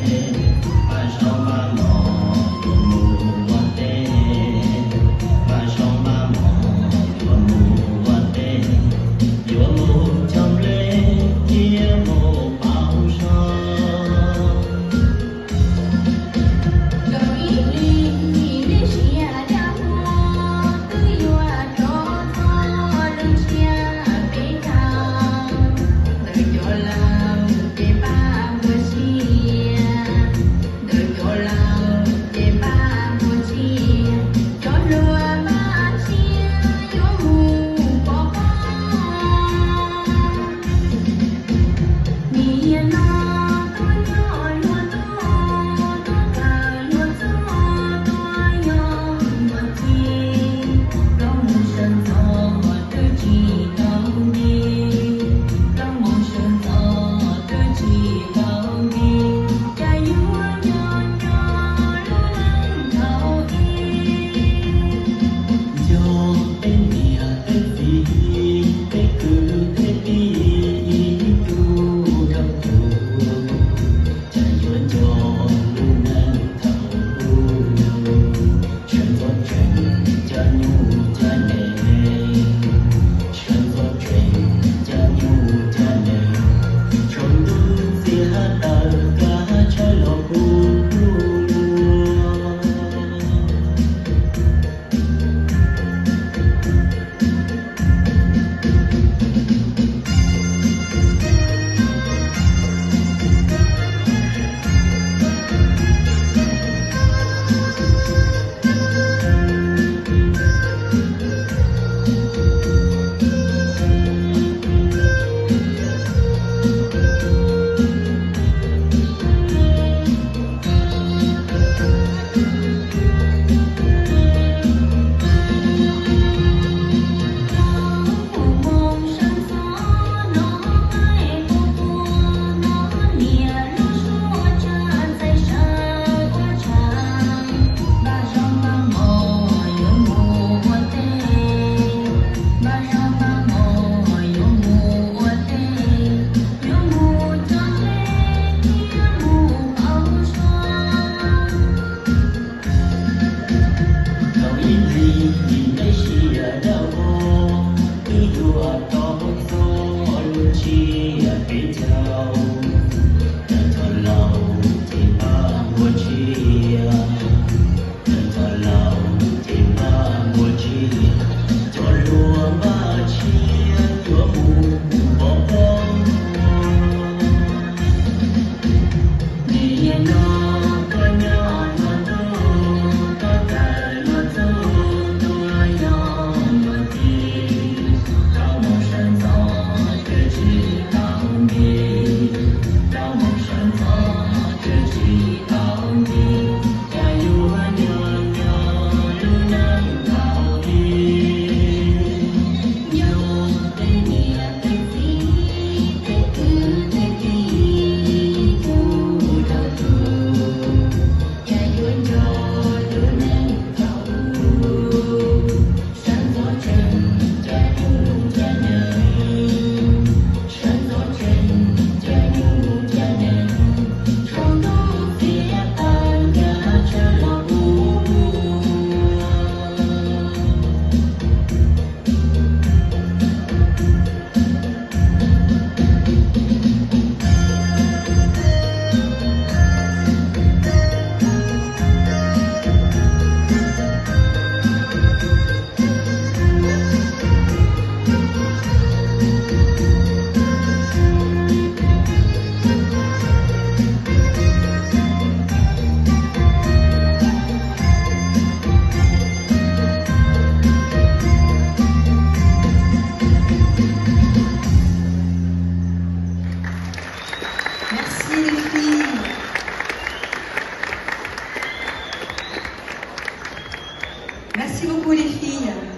Npaj zaub npaj mov yuav mus ua teb, npaj zaub npaj mov yuav mus ua teb, yuav mus cog nplej thiab mus pauv zog. Tau ib hlis nej siab dab muag twb yuav rov txog lub tsiab peb caug. Ntawm cov laus ces npaj npua tsiaj, ntawm cov laus ces npaj npua tsiaj, cov hluas npaj tsiaj yuav mus pov pob. Niaj no tuaj nyob luag tuaj, tuaj kawm luag txuj, tuaj yos luag txiv, plaub moos sawv ntxov twb tsis tau nti, plaub moos sawv ntxov twb tsis tau nti, cas yuav nco nco lub neej thaum ub. Nco peb niam peb txiv, peb kwv peb tij, ib tug dhau tus, cas yuav nco lub neej thaum ub. Sawv ntxov tseem cov nyuj cov nees, sawv ntxov tseem cov nyuj cov nees, tsaus ntuj txias taws kav tshaib los kuj luag. Tau ib hlis nej siab dab muag twb yuav rov txog lub tsiab peb caug. Cov laus ces npaj npua tsiaj, cov laus ces npaj npua tsiaj, cov hluas npaj tsiaj yuav mus pov pob. Niaj no tuaj nyob luag tuaj, tuaj kawm luag txuj, tuaj yos luag txiv, plaub moos sawv ntxov twb tsis tau nti, plaub moos sawv ntxov twb tsis tau nti, cas yuav nco nco lub neej thaum ub. Nco peb niam peb txiv, peb kwv peb tij, ib tug dhau tus, cas yuav nco lub neej thaum ub. Sawv ntxov tseem cov nyuj cov nees, sawv ntxov tseem cov nyuj cov nees, tsaus ntuj txias taws kav tshaib los kuj luag. Merci les filles. Merci beaucoup les filles.